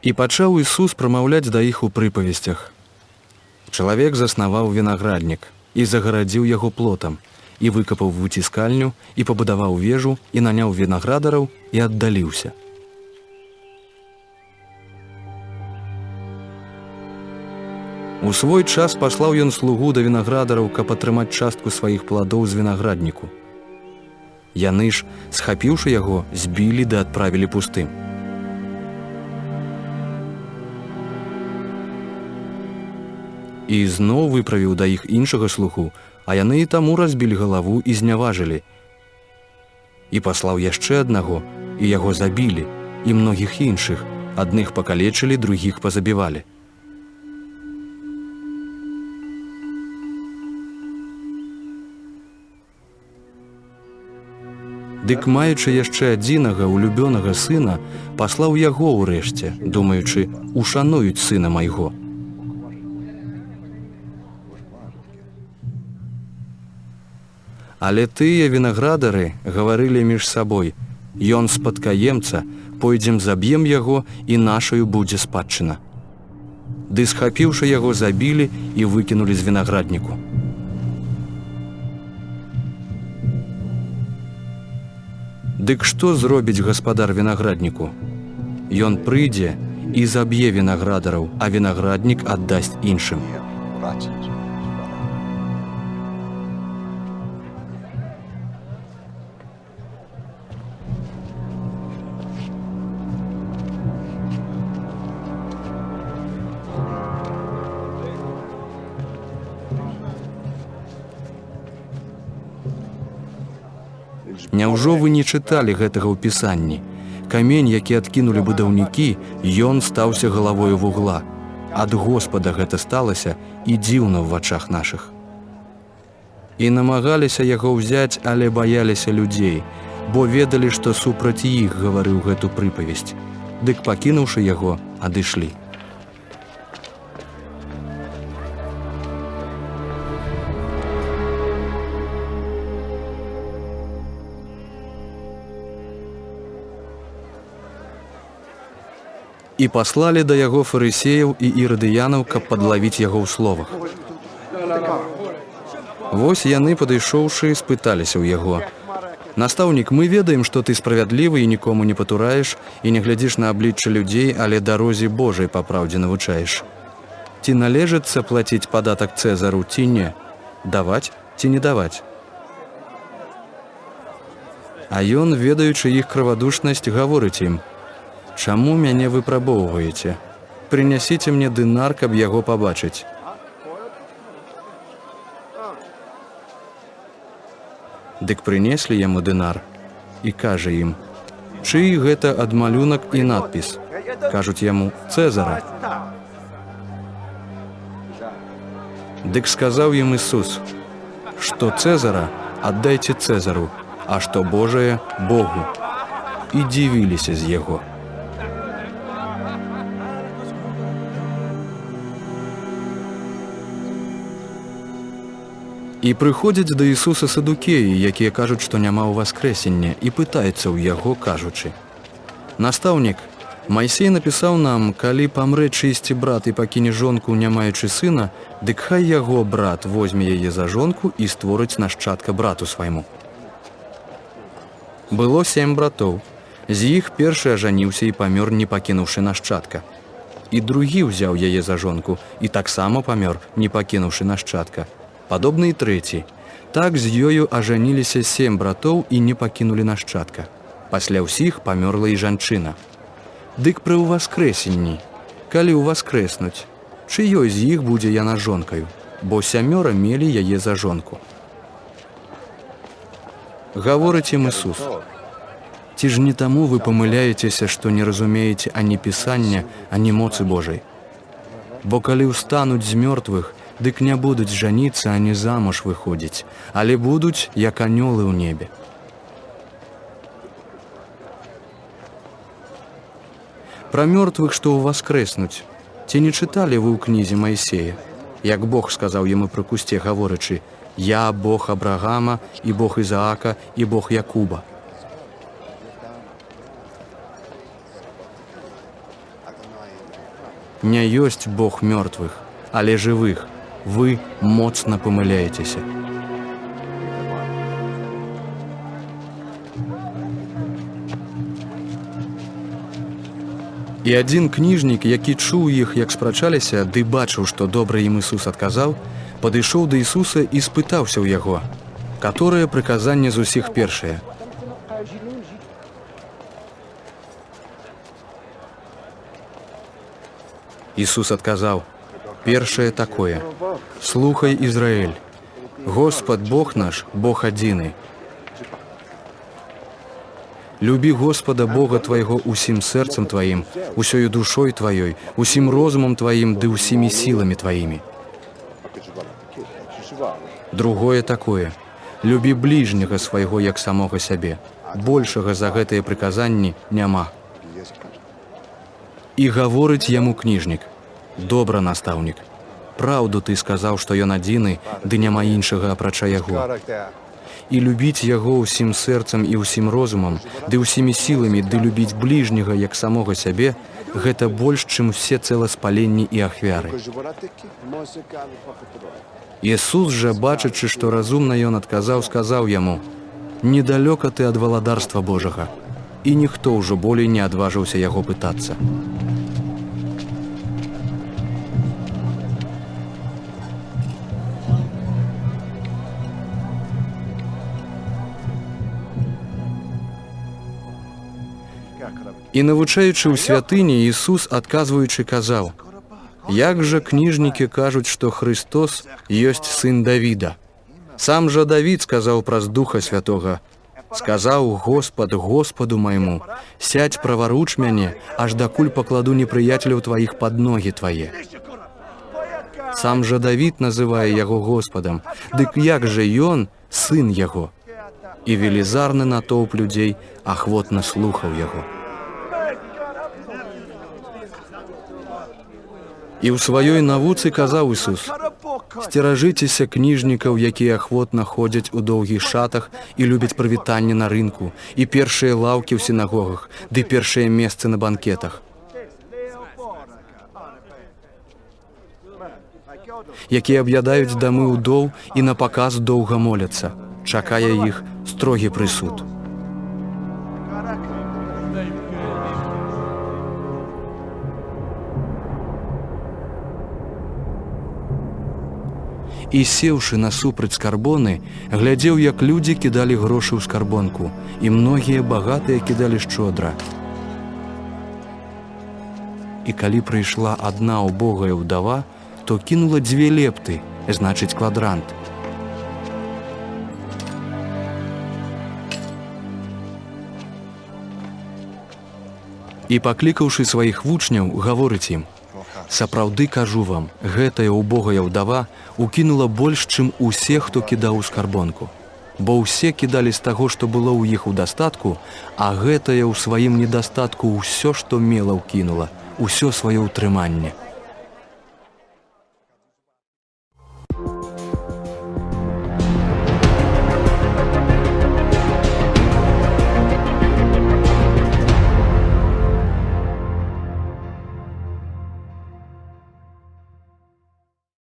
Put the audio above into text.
І пачаў Ісус прамаўляць да іх у прыпавесцях. Чалавек заснаваў вінаграднік і загарадзіў яго плотам, і выкапаў выціскальню, і пабудаваў вежу, і наняў вінаградараў, і аддаліўся. У свой час паслаў ён слугу да вінаградараў, каб атрымаць частку сваіх пладоў з вінаградніку. Яны ж, схапіўшы яго, збілі ды адправілі пустым. І зноў выправіў да іх іншага слугу, а яны і таму разбілі галаву і зняважылі. І паслаў яшчэ аднаго, і яго забілі, і многіх іншых, адных пакалечылі, другіх пазабівалі. Дык маючы яшчэ адзінага улюбёнага сына, паслаў яго ўрэшце, думаючы, ушануюць сына майго. Але тыя вінаградары гаварылі між сабой: Ён спадкаемца, пойдзем заб'ем яго, і нашаю будзе спадчына. Ды схапіўшы яго, забілі і выкінулі з вінаградніку. Дык што зробіць гаспадар вінаградніку? Ён прыйдзе і заб'е вінаградараў, а вінаграднік аддасць іншым. Няўжо вы не чыталі гэтага ў Пісанні? Камень, які адкінулі будаўнікі, ён стаўся галавою вугла. Ад Госпада гэта сталася і дзіўна ў вачах нашых. І намагаліся яго ўзяць, але баяліся людзей, бо ведалі, што супраць іх гаварыў гэту прыпавесць. Дык пакінуўшы яго, адышлі. І паслалі да яго фарысеяў і ірадыянаў, каб падлавіць яго ў словах. Вось яны, падышоўшы, спыталіся ў яго: Настаўнік, мы ведаем, што ты справядлівы і нікому не патураеш, і не глядзіш на аблічча людзей, але дарозе Божай па праўдзе навучаеш. Ці належыцца плаціць падатак Цэзару, ці не? Даваць ці не даваць? А ён, ведаючы іх крывадушнасць, гаворыць ім: Чаму мяне выпрабоўваеце? Прынясіце мне дынар, каб яго пабачыць. Дык прынеслі яму дынар і кажа ім: Чый гэта адмалюнак і надпіс? Кажуць яму: Цэзара. Дык сказаў ім Ісус: Што Цэзара, аддайце Цэзару, а што Божае Богу. І дзівіліся з яго. І прыходзяць да Ісуса садукеі, якія кажуць, што няма ўваскрэсення, і пытаюцца ў яго, кажучы: Настаўнік, Майсей напісаў нам, калі памрэ чыйсьці брат і пакіне жонку, не маючы сына, дык хай яго брат возьме яе за жонку і створыць нашчадка брату свайму. Было 7 братоў. З іх першы ажаніўся і памёр, не пакінуўшы нашчадка. І другі ўзяў яе за жонку і таксама памёр, не пакінуўшы нашчадка. Падобна і трэці. Так з ёю ажаніліся 7 братоў і не пакінулі нашчадка. Пасля ўсіх памёрла і жанчына. Дык пры ўваскрэсенні, калі ўваскрэснуць, чыёй з іх будзе яна жонкаю, бо 7 мелі яе за жонку. Гаворыць ім Ісус: Ці ж не таму вы памыляецеся, што не разумееце ані Пісання, ані моцы Божай? Бо калі ўстануць з мёртвых, дык не будуць жаніцца, ані замуж выходзіць, але будуць, як анёлы ў небе. Пра мёртвых, што ўваскрэснуць, ці не чыталі вы ў кнізе Майсея, як Бог сказаў яму пры кусце, гаворачы: Я Бог Абрагама, і Бог Ізаака, і Бог Якуба. Не ёсць Бог мёртвых, але жывых. Вы моцна памыляецеся. І адзін кніжнік, які чуў іх, як спрачаліся, ды бачыў, што добра ім Ісус адказаў, падышоў да Ісуса і спытаўся ў яго: «Каторае прыказанне з усіх першае?» Ісус адказаў: «Першае такое: Слухай, Ізраэль, Господ Бог наш, Бог адзіны. Любі Господа Бога твайго усім сэрцам тваім, усёю душой тваёй, усім розумам тваім ды ўсімі сіламі тваімі. Другое такое: любі бліжняга свайго як самога сябе. Большага за гэтыя прыказанні няма». І гаворыць яму кніжнік: «Добра, настаўнік, праўду ты сказаў, што ён адзіны, ды няма іншага апрача яго. І любіць яго ўсім сэрцам і ўсім розумам, ды ўсімі сіламі, ды любіць бліжняга як самога сябе, гэта больш, чым усе цэласпаленні і ахвяры». Ісус жа, бачачы, што разумна ён адказаў, сказаў яму: «Недалёка ты ад валадарства Божага». І ніхто ўжо болей не адважыўся яго пытацца. І навучаючы ў святыні, Ісус, адказваючы, казаў: «Як жа кніжнікі кажуць, што Хрыстос ёсць сын Давіда? Сам жа Давід сказаў праз Духа Святога: Сказаў Господ Господу майму: сядзь праваруч мяне, аж дакуль пакладу непрыяцеляў тваіх пад ногі твае. Сам жа Давід называе яго Господам, дык як жа ён сын яго?» І велізарны натоўп людзей ахвотна слухаў яго. І ў сваёй навуцы казаў Ісус: «Сцеражыцеся кніжнікаў, якія ахвотна ходзяць у доўгіх шатах і любяць прывітанне на рынку, і першыя лаўкі ў сінагогах, ды першыя месцы на банкетах, якія аб'ядаюць дамы ўдоў і на паказ доўга моляцца. Чакае іх строгі прысуд». І сеўшы насупраць скарбоны, глядзеў, як людзі кідалі грошы ў скарбонку, і многія багатыя кідалі шчодра. І калі прыйшла адна убогая ўдава, то кінула дзве лепты, значыць, квадрант. І паклікаўшы сваіх вучняў, гаворыць ім: «Сапраўды кажу вам, гэтая убогая ўдава укінула больш, чым усе, хто кідаў у скарбонку. Бо ўсе кідалі з таго, што было ў іх у дастатку, а гэтая ў сваім недастатку ўсё, што мела, ўкінула, усё сваё ўтрыманне».